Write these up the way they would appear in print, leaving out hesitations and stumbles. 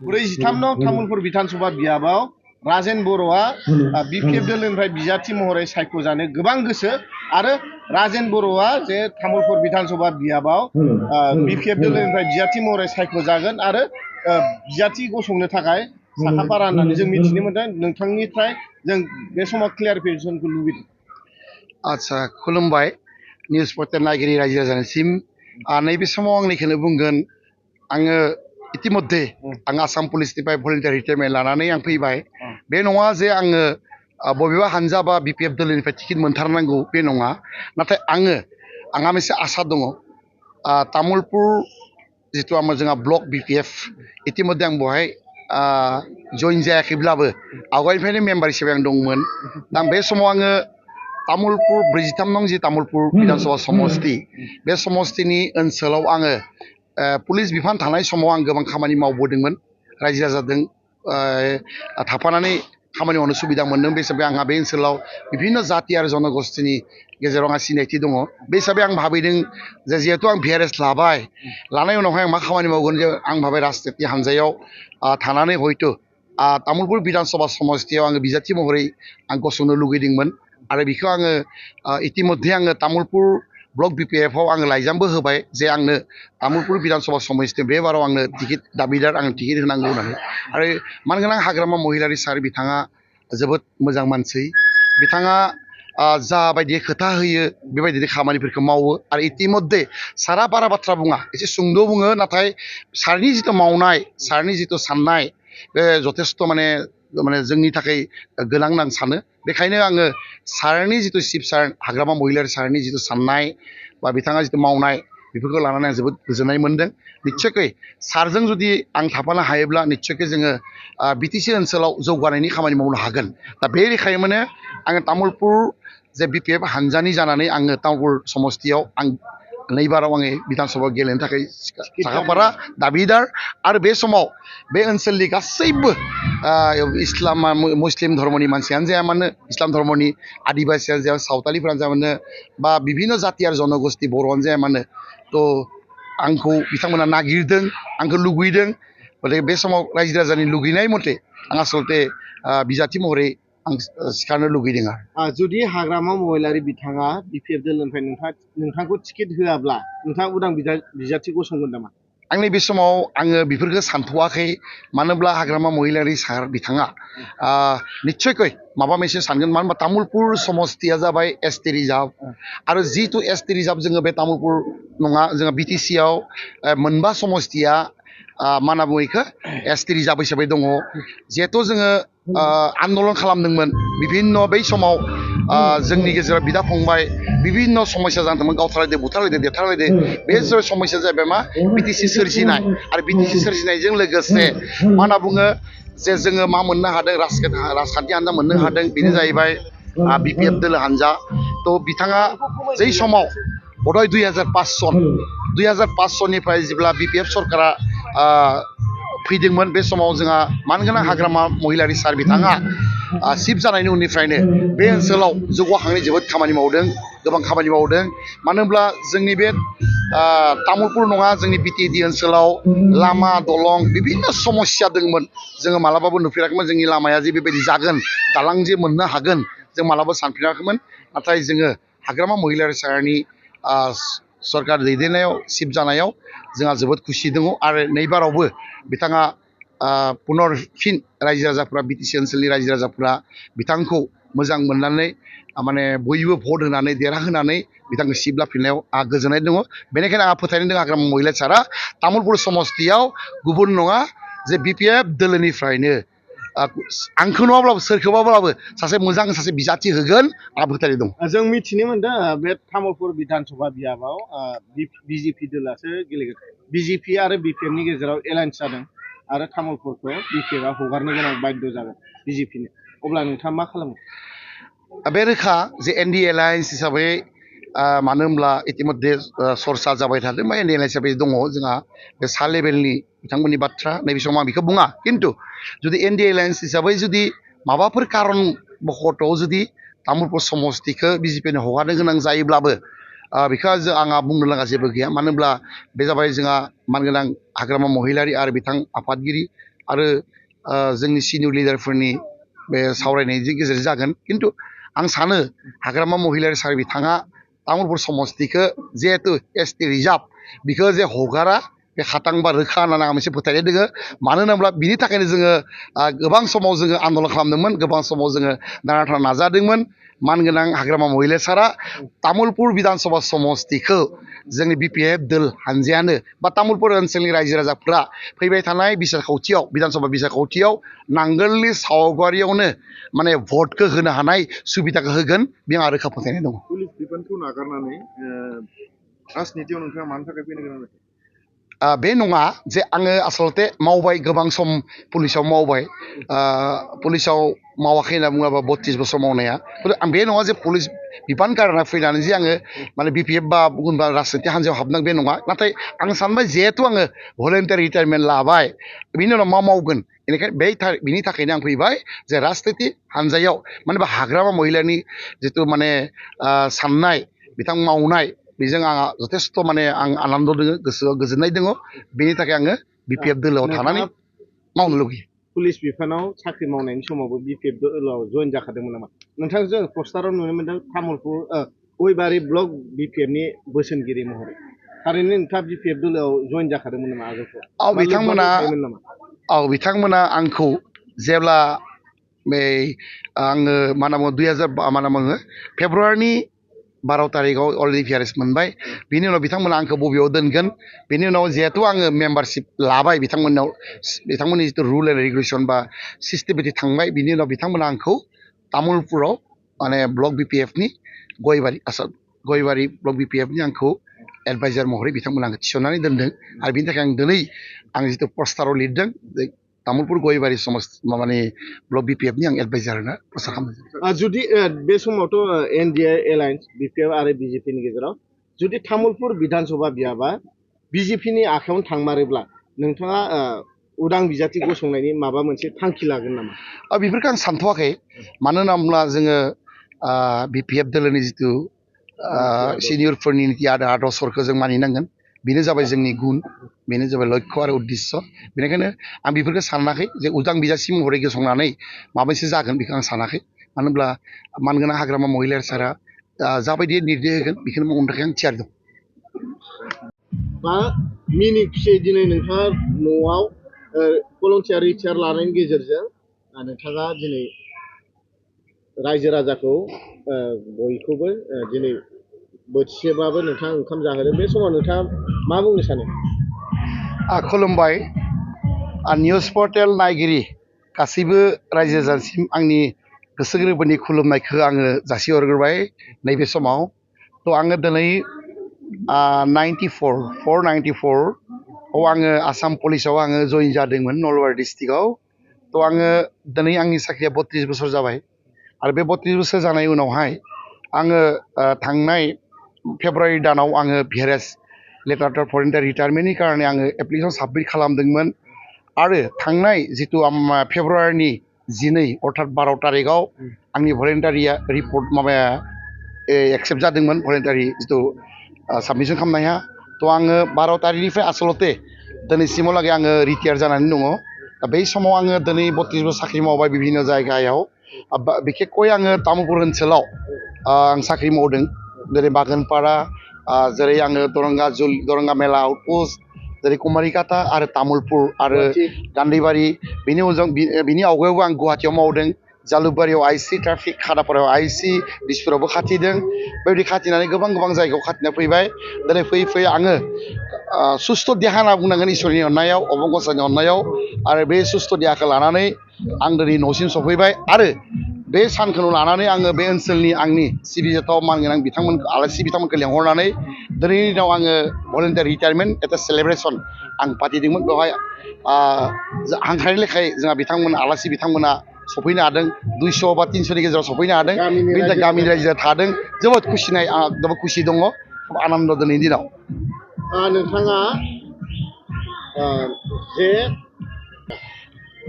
43 नं तामुलपुर बिधानसभा बियाबाव राजेन बर'आ बिपिएफ दोलोनिफ्राय बिजाथि महरै सायख'जानो गोबां गोसो आरो राजेन बर'आ जे तामुलपुर बिधानसभा बियाबाव बिपिएफ दोलोनिफ्राय बिजाथि महरै सायख'जागोन आरो बिजाथि गसंनो थाखाय साखाफारा होननानै जों मिथिनो मोनदों। नोंथांनिफ्राय जों बे समाव क्लियारिफिकेसनखौ लुबैदों। आच्छा खुलुमबाय निउस पर्टेल नायगिरि रायजो राजानिसिम नैबे समाव आं बेखौनो बुंगोन आङो इतिमध्ये आं आसाम पुलिसनिफ्राय भलन्टियार रिटायारमेन्ट लानानै आं फैबाय बे नङा जे आङो बबेबा हानजा बा बिपिएफ दोलोनिफ्राय टिकेट मोनथारनांगौ बे नङा नाथाय आंहा मोनसे आसा दङ तामुलपुर जितु जोंहा ब्लक बिपिएफ इतिमध्ये आं बेवहाय जइन जायाखैब्लाबो आवगायनिफ्रायनो मेम्बार हिसाबै आं दंमोन दा बे समाव आङो तामुलपुर 43 नं जि तामुलपुर बिधानसभा समस्ति बे समस्तिनि ओनसोलाव आङो पुलिस बिफान थानाय समाव आं गोबां खामानि मावबोदोंमोन रायजो राजाजों थाफानानै खामानि मावनो सुबिदा मोनदों बे हिसाबै आंहा बे ओनसोलाव बिभिन्न जाति आरो जनगोष्ठीनि गेजेराव आंहा सिनायथि दङ बे हिसाबै आं भाबिदों जे जिहेतु आं भिआरएस लानाय उनावहाय आं मा खामानि मावगोन जे आं भाबाय राजनिति हानजायाव थानानै हयथ' तामुलपुर बिधानसभा समस्तियाव आङो बिजाथि महरै आं गसंनो लुगैदोंमोन आरो बेखौ आङो इतिमध्ये आङो तामुलपुर ब्लक बिपिएफआव आङो लाइजामबो होबाय जे आंनो तामुलपुर बिधानसभा समस्ति बे बाराव आंनो टिकेट दाबिदार आंनो टिकेट होनांगौ होननानै आरो मानगोनां हाग्रामा महिलारि सार बिथाङा जोबोद मोजां मानसि बिथाङा जाबायदि खोथा होयो बेबायदिनो खामानिफोरखौ मावो आरो इतिमध्ये सारा बारा बाथ्रा बुङा एसे सुंद' बुङो नाथाय सारनि जिथु मावनाय सारनि जिथु साननाय बे जथेस्थ माने जोंनि थाखाय गोनां होनना सानो बेखायनो आङो सारनि जिथु चिफ सार हाग्रामा महिलारि सारनि जिथु साननाय बा बिथाङा जिथु मावनाय बेफोरखौ लानानै आं जोबोद गोजोननाय मोनदों निस्सयकै सारजों जुदि आं थाफानो हायोब्ला निस्सयकै जोङो बिटिसि ओनसोलाव जौगानायनि खामानि मावनो हागोन दा बे लेखायै आङो तामुलपुर जे बिपिएफ हानजानि जानानै आङो तामुलपुर समस्तियाव आं नैबाराव आङो बिधानसभायाव गेलेनो थाखाय साखाफारा दाबिदार आरो बे समाव बे ओनसोलनि गासैबो इस्लाम मुस्लिम धर्मनि मानसियानो जाया मानो इस्लाम धर्मनि आदिबासियानो जाया सावथालिफोरानो जाया मानो बा बिभिन्न जाति आरो जनगोष्ठी बर'आनो जाया मानो थ' आंखौ बिथांमोना नागिरदों आंखौ लुगैदों गथिखे बे समाव रायजो राजानि लुगैनाय मथे आं आसलते बिजाथि महरै आं सिखारनो लुगैदों आरो जुदि हाग्रामा महिलारि बिथाङा बिपिएफ दोलोनिफ्राय नोंथांखौ टिकेट होआब्ला नोंथाङा उदां बिजाथि गसंगोन नामा? आंनि बे समाव आङो बेफोरखौ सानथ'वाखै मानोब्ला हाग्रामा महिलारि सार बिथाङा निस्सयकै माबा मोनसे सानगोन मानो होनबा तामुलपुर समस्तिया जाबाय एसटि रिजार्भ आरो जिथु एसटि रिजार्भ जोङो बे तामुलपुर नङा जोङो बिटिसिआव मोनबा समस्तिया मा होनना बुङो बेखौ एसटि रिजार्भ हिसाबै दङ जिहेथु जोङो आन्दलन खालामदोंमोन बिभिन्न बै समाव जोंनि गेजेराव बिदा फंबाय बिभिन्न समस्या जादोंमोन गावथारलायदों बुथारलायदों देरथारलायदों बे समस्या जाहैबाय मा बिटिसि सोरजिनाय आरो बिटिसि सोरजिनायजों लोगोसे मा होनना बुङो जे जोङो मा मोननो हादों राजखान्थि हान्जा मोननो हादों बेनो जाहैबाय बिपिएफ दोलो हान्जा थ' बिथाङा जै समाव बधय 2005 सननिफ्राय जेब्ला बिपिएफ सरकारा फैदोंमोन बे समाव जोंहा मानगोनां हाग्रामा महिलारि सार बिथाङा चिफ जानायनि उननिफ्रायनो बे ओनसोलाव जौगाखांनाय जोबोद खामानि मावदों गोबां खामानि मावदों मानो होनब्ला जोंनि बे तामुलपुर नङा जोंनि बिटिएडि ओनसोलाव लामा दलं बिभिन्न समस्या दंमोन जोङो मालाबाबो नुफेराखैमोन जोंनि लामाया जे बेबायदि जागोन दालां जे मोननो हागोन जों मालाबा सानफेराखैमोन नाथाय जोङो हाग्रामा महिलारि सारनि सरकार दैदेननायाव चिफ जानायाव जोंहा जोबोद खुसि दङ आरो नैबारावबो बिथाङा पुनर फिन रायजो राजाफ्रा बिटिसि ओनसोलनि रायजो राजाफ्रा बिथांखौ मोजां मोननानै माने बयबो भट होनानै देरहाहोनानै बिथांखौ चिफ लाफिननायाव आंहा गोजोननाय दङ बेनिखायनो आंहा फोथायनाय दङ हाग्रामा महिलारि सारा तामुलपुर समस्तियाव गुबुन नङा जे बिपिएफ दोलोनिफ्रायनो आंखौ नङाब्लाबो सोरखौबाब्लाबो सासे मोजां सासे बिजाथि होगोन आंहा फोथायनाय दं। जों मिथिनो मोनदों बे तामुलपुर बिधानसभा बियाबाव बिजेपि दोलासो गेलेगोन बिजेपि आरो बिपिएफनि गेजेराव एलायन्स जादों आरो तामुलपुरखौ बिपिएफआ हगारनो गोनां बाध्य जागोन बिजेपिनो अब्ला नोंथाङा मा खालामो? बे रोखा जे एनडि एलायन्स हिसाबै मानो होनब्ला इतिमध्ये सरसा जाबाय थादों बा एनडि एलायन्स हिसाबै दङ जोंहा बे सा लेभेलनि बिथांमोननि बाथ्रा नैबे समाव आं बेखौ बुङा खिन्थु जुदि एनडि एलायन्स हिसाबै जुदि माबाफोर कारन बखतः जुदि तामुलपुर समस्तिखौ बिजेपिनो हगारनो गोनां जायोब्लाबो बेखौ आंहा बुंनो लागा जेबो गैया मानो होनब्ला बे जाबाय जोंहा मानगोनां हाग्रामा महिलारि आरो बिथां आफादगिरि आरो जोंनि सिनियर लिडारफोरनि बे सावरायनायनि गेजेरजों जागोन खिन्थु आं सानो हाग्रामा महिलारि सार बिथाङा तामुलपुर समस्तिखौ जिहेतु एसटि रिजार्भ बिखौ जे हगारा बे खातां बा रोखा होननानै आं मोनसे फोथायनाय दोङो मानो होनोब्ला बिनि थाखायनो जोङो गोबां समाव जोङो आन्दलन खालामदोंमोन गोबां समाव जोङो नारा नाजादोंमोन मानगोनां हाग्रामा महिलारि सारा तामुलपुर बिधान सभा समस्तिखौ जोंनि BPF दोल हानजायानो बा तामुलपुर ओनसोलनि रायजो राजाफ्रा फैबाय थानाय बिसायख'थियाव बिधान सभा बिसायख'थियाव नांगोलनि सावगारियावनो माने भटखौ होनो हानाय सुबिदाखौ होगोन बे आं रोखा फोथायनाय दङ। पुलिस बिबानखौ नागारनानै राजनितियाव नोंथाङा मानि थाखाय फैनो गोनां जाखो? बे नङा जे आङो आसलते मावबाय गोबां सम पुलिसाव मावबाय पुलिसाव मावाखै होनना बुङाबा 32 बोसोर मावनाया आं बे नङा जे पुलिस बिबान गारना फैनानै जे आङो माने BPF बा गुबुन राजनिति हान्जायाव हाबनां बे नङा नाथाय आं सानबाय जिहेतु आङो भलेन्टियार रिटायारमेन्ट लाबाय बिनि उनाव मा मावगोन बेनिखायनो बिनि थाखायनो आं फैबाय जे राजनिति हान्जायाव माने बा हाग्रामा महिलानि जिथु माने साननाय बिथां मावनाय बेजों आंहा जथेस्थ' माने आं आनन्द दङ गोसोआव गोजोननाय दङ बेनि थाखाय आङो BPF दोलोआव थानानै मावनो लुगैयो। पुलिस बिफानाव साख्रि मावनायनि समावबो BPF दोलोआव जयेन जाखादोंमोन नामा? नोंथांजों पस्टाराव नुनो मोनदों तामुलपुर गयबारि ब्लक BPFनि बोसोनगिरि महरै थारैनो नोंथाङा BPF दोलोआव जयेन जाखादोंमोन नामा आगोलफोर? बिथांमोना आंखौ जेब्ला बे आङो मा होनना बुङो 2000 मा होनना बुङो फेब्रुवारिनि 12 तारिखआव अलरेडि VRS मोनबाय बिनि उनाव बिथांमोना आंखौ बबेयाव दोनगोन बिनि उनाव जिहेतु आङो मेम्बारशिप लाबाय बिथांमोननि जिथु रुल एन्ड रेगुलेसन बा सिस्टेम बायदि थांबाय बिनि उनाव बिथांमोना आंखौ तामुलपुराव माने ब्लक BPFनि गयबारि ब्लक BPFनि आंखौ एडभाइजार महरै बिथांमोना आंखौ थिसननानै दोनदों आरो बिनि थाखाय आं दिनै आं जिथु पस्टाराव लिरदों तामुलपुर गयबारि माने ब्लक BPFनि आं एडभाइजार होना प्रसार खालामदों। जुदि बे समावथ' NDA एलायन्स BPF आरो BJPनि गेजेराव जुदि तामुलपुर बिधान सभा बियाबा BJPनि आखायावनो थांमारोब्ला नोंथाङा उदां बिजाथि गसंनायनि माबा मोनसे थांखि लागोन नामा? बेफोरखौ आं सानथ'वाखै मानो होनना बुङोब्ला जोङो BPF दोलोनि जिथु सिनियरफोरनि आदर्शफोरखौ जों मानिनांगोन बेनो जाबाय जोंनि गुन बेनो जाबाय लक्ष्य आरो उद्देश्य बेनिखायनो आं बेफोरखौ सानाखै जे उदां बिजाथि महरै गसंनानै माबा मोनसे जागोन बेखौ आं सानाखै मानो होनब्ला मानगोनां हाग्रामा महिलारि सारा जाबायदि निर्देश होगोन बेखौनो मावनो थाखाय आं थियारि दं। मा मिनि खुसियै दिनै नोंथाङा न'आव भलन्टियार रिटायार लानायनि गेजेरजों नोंथाङा दिनै रायजो राजाखौ बयखौबो दिनै बोथिसेबाबो नोंथाङा ओंखाम जाहोदों बे समाव नोंथाङा मा बुंनो सानो? खुलुमबाय निउस पर्टेल नायगिरि गासैबो रायजो राजासिम आंनि गोसो गोरबोनि खुलुमनायखौ आङो जासिहरग्रोबाय नैबे समाव आङो दिनै 494 आङो आसाम पुलिसाव आङो जयेन जादोंमोन नलबारि डिस्ट्रिक्टआव आङो दिनै आंनि साख्रिया 32 बोसोर जाबाय आरो बे 32 बोसोर जानाय उनावहाय आङो थांनाय फेब्रुवारि दानाव आङो VRS लेटार भलेन्टियार रिटायारमेन्टनि कारणे आङो एप्लिकेसन साबमिट खालामदोंमोन आरो थांनाय जिथु फेब्रुवारिनि 12 अर्थात 12 तारिखआव आंनि भलेन्टारिया रिपर्ट माबाया एक्सेप्ट जादोंमोन भलेन्टारि जिथु साबमिसन खालामनाया आङो 12 तारिखनिफ्राय आसलते दिनैसिमावलागै आङो रिटायार जानानै दङ बै समाव आङो दिनै 32 बोसोर साख्रि मावबाय बिभिन्न जायगायाव बिखेखय आङो तामुलपुर ओनसोलाव आं साख्रि मावदों जेरै बागानपारा जेरै आङो दरंगा मेला आउटपस्ट जेरै कुमारिकाटा आरो तामुलपुर आरो गान्धीबारि बिनि आवगायावबो आं गुवाहाटियाव मावदों जालुकबारियाव IC ट्राफिक खानापारायाव IC दिसपुरावबो खाथिदों बेबायदि खाथिनानै गोबां जायगायाव खाथिना फैबाय दिनै फैयै आङो सुस्थ' देहा होनना बुंनांगोन इसोरनि अननायाव अबंगसानि अननायाव आरो बे सुस्थ' देहाखौ लानानै आं दिनै न'सिम सफैबाय आरो बे सानखौ लानानै आङो बे ओनसोलनि आंनि सिबिजाथाव मानगोनां बिथांमोनखौ आलासि बिथांमोनखौ लेंहरनानै दिनैनि दिनाव आङो भलेन्टियार रिटायारमेन्ट एटा सेलेब्रेसन आं फाथिदोंमोन बेवहाय हांख्रायनाय लेखायै जोंहा आलासि बिथांमोना सफैनो हादों 200 बा 300नि गेजेराव सफैनो हादों बेनि थाखाय गामिनि रायजोआ थादों जोबोद खुसि दङ आनन्द दिनैनि दिनाव। नोंथाङा जे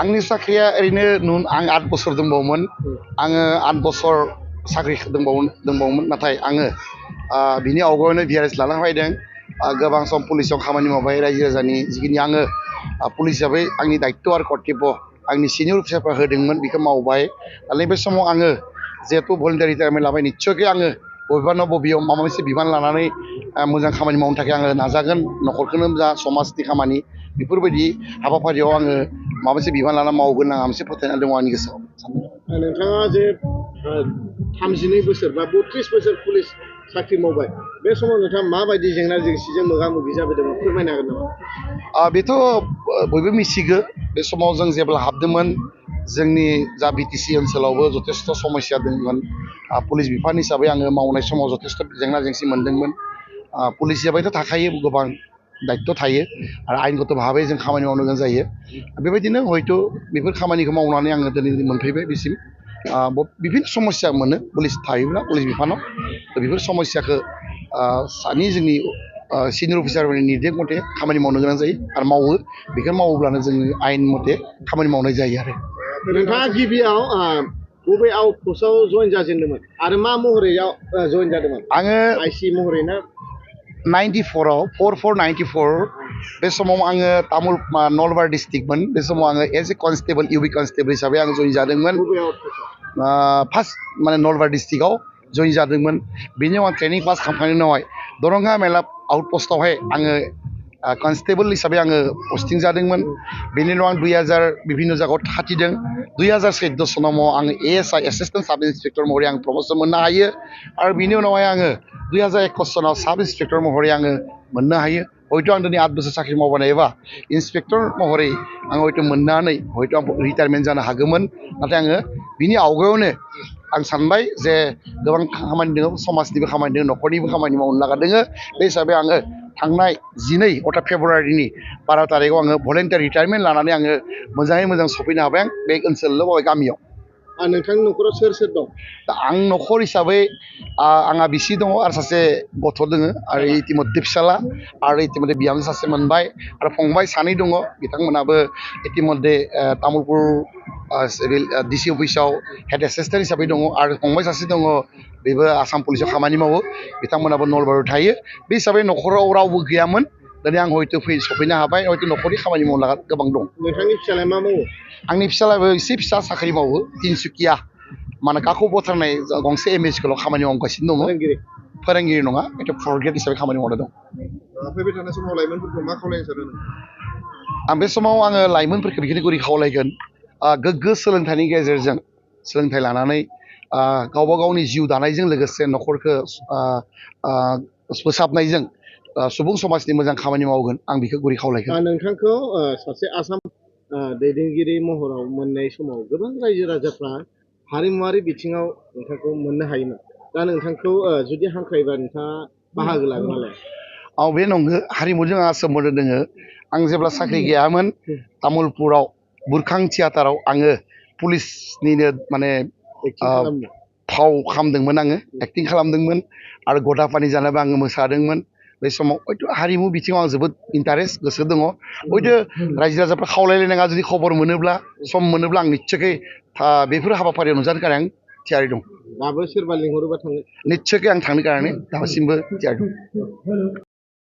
आंनि साख्रिया ओरैनो आं 8 बोसोर दंबावोमोन आङो 8 बोसोर साख्रि दंबावोमोन नाथाय आङो बिनि आवगायावनो VRS लाना फैदों गोबां सम पुलिसाव खामानि मावबाय रायजो राजानि जिखिनि आङो पुलिस हिसाबै आंनि दायित्व आरो कर्तब्य आंनि सिनियर अफिसारफ्रा होदोंमोन बेखौ मावबाय आरो नैबे समाव आङो जिहेतु भलन्टियार रिटायारमेन्ट लाबाय निस्सयकै आङो बबेबा न' बबेयाव माबा मोनसे बिबान लानानै मोजां खामानि मावनो थाखाय आङो नाजागोन न'खरखौनो जा समाजनि खामानि बेफोरबायदि हाबाफारियाव आङो माबा मोनसे बिबान लाना मावगोन आंहा मोनसे फोथायनाय दङ आंनि गोसोआव नोंथाङा जे 32 बोसोर बा 32 बोसोर पुलिस साख्रि मावबाय बे समाव नोंथाङा माबायदि जेंना जेंसिजों मोगा मोगि जाबोदोंमोन फोरमायनो हागोन नामा? बेथ' बयबो मिथिगौ बे समाव जों जेब्ला हाबदोंमोन जोंनि जा बिटिसि ओनसोलावबो जथेस्थ' समस्या दंमोन पुलिस बिफान हिसाबै आङो मावनाय समाव जथेस्थ' जेंना जेंसि मोनदोंमोन पुलिस हिसाबैथ' थाखायो गोबां दायित्व थायो आरो आयेनगत भाबै जों खामानि मावनो गोनां जायो बेबायदिनो हयथ' बेफोर खामानिखौ मावनानै आङो दिनै मोनफैबाय बिसिम बिभिन्न समस्या मोनो पुलिस थायोब्ला पुलिस बिफानाव बेफोर समस्याखौ सानै जोंनि सिनियर अफिसारफोरनि निर्देश मथे खामानि मावनो गोनां जायो आरो मावो बेखौ मावोब्लानो जोङो आयेन मथे खामानि मावनाय जायो आरो नोंथाङा गिबियाव बबे आउटपस्टआव जइन जाजेनदोंमोन आरो मा महरै जइन जादोंमोन आङो आइसि महरै ना 94आव 4494 बे समाव आङो तामुल नलबारि डिस्ट्रिक्टमोन बे समाव आङो एज ए कनस्टेबल इउबि कनस्टेबल हिसाबै आं जइन जादोंमोन बबे आउटपस्टआव फार्स्ट माने नलबारि डिस्ट्रिक्टआव जइन जादोंमोन बेनि उनाव ट्रेनिं पास खालामखांनायनि उनावहाय दरंगा मेला आउटपस्टआवहाय आङो कनस्टेबल हिसाबै आङो पस्टिं जादोंमोन बेनि उनाव आं 2000 बिभिन्न जायगायाव खाथिदों 2014 सनाव आङो ASI एसिस्टेन्ट साब इन्सपेक्टर महरै आं प्रमसन मोननो हायो आरो बिनि उनावहाय आङो 2021 सनाव साब इन्सपेक्टर महरै आङो मोननो हायो हयथ' आं दिनै 8 बोसोर साख्रि मावबायबा इन्सपेक्टर महरै आं हयथ' मोननानै हयथ' आं रिटायारमेन्ट जानो हागौमोन नाथाय आङो बिनि आवगायावनो आं सानबाय जे गोबां खामानि दङ समाजनिबो खामानि दङ न'खरनिबो खामानि मावनो लागा दङ बे हिसाबै आङो थांनाय 12 फेब्रुवारिनि 12 थारिखआव आङो भलेन्टियार रिटायारमेन्ट लानानै आङो मोजाङै मोजां सफैनो हाबाय आं बे ओनसोलाव गामियाव नोंथांनि न'खराव सोर सोर दं दा आं न'खर हिसाबै आंहा बिसि दङ आरो सासे गथ' दङ आरो इतिमध्य फिसाला आरो इतिमध्य बिहामजो सासे मोनबाय आरो फंबाय सानै दङ बिथांमोनाबो इतिमध्य तामुलपुर सिभिल डिसि अफिसाव हेड एसिस्टेन्ट हिसाबै दङ आरो फंबाय सासे दङ बेबो आसाम पुलिसाव खामानि मावो बिथांमोनाबो नलबारियाव थायो बे हिसाबै न'खराव रावबो गैयामोन दिनै आं हयथ' सफैनो हाबाय हयथ' न'खरनि खामानि मावनो लागा गोबां दं नोंथांनि फिसालाया मा मावो आंनि फिसालायाबो एसे फिसा साख्रि मावो तिनसुकिया माने काखौ बोथारनाय गंसे एम इ स्कुलाव खामानि मावगासिनो दङ फोरोंगिरि नङा हयथ' फर ग्रेड हिसाबै खामानि मावना दं फैबाय थानाय समाव लाइमोनफोरखौ मा खावलायनो सानो आं बे समाव आङो लाइमोनफोरखौ बिदिनो गुरै खावलायगोन गोग्गो सोलोंथाइनि गेजेरजों सोलोंथाइ लानानै गावबा गावनि जिउ दानायजों लोगोसे न'खरखौ फोसाबनायजों सुबुं समाजनि मोजां खामानि मावगोन आं बेखौ गुरै खावलायगोन नोंथांखौ सासे आसाम दैदेनगिरि महराव मोननाय समाव गोबां रायजो राजाफ्रा हारिमुवारि बिथिङाव नोंथांखौ मोननो हायोमोन दा नोंथांखौ जुदि हांख्रायोबा नोंथाङा बाहागो लागोन नालाय बे नंगौ हारिमुजों आंहा सोमोन्दो दोङो आं जेब्ला साख्रि गैयामोन तामुलपुराव बुरखां थियाटाराव आङो पुलिसनिनो माने फाव खालामदोंमोन आङो एक्टिं खालामदोंमोन आरो गदा पानि जानोबो आङो मोसादोंमोन बे समाव हयथ' हारिमु बिथिङाव आं जोबोद इन्टारेस्ट गोसो दङ हयथ' रायजो राजाफ्रा खावलायलायनाङा जुदि खबर मोनोब्ला सम मोनोब्ला आं निस्सयकै बेफोर हाबाफारियाव नुजानो थाखाय आं थियारि दं दाबो सोरबा लिंहरोबा थाङो निस्सयकै आं थांनो कारणे दासिमबो थियारि दं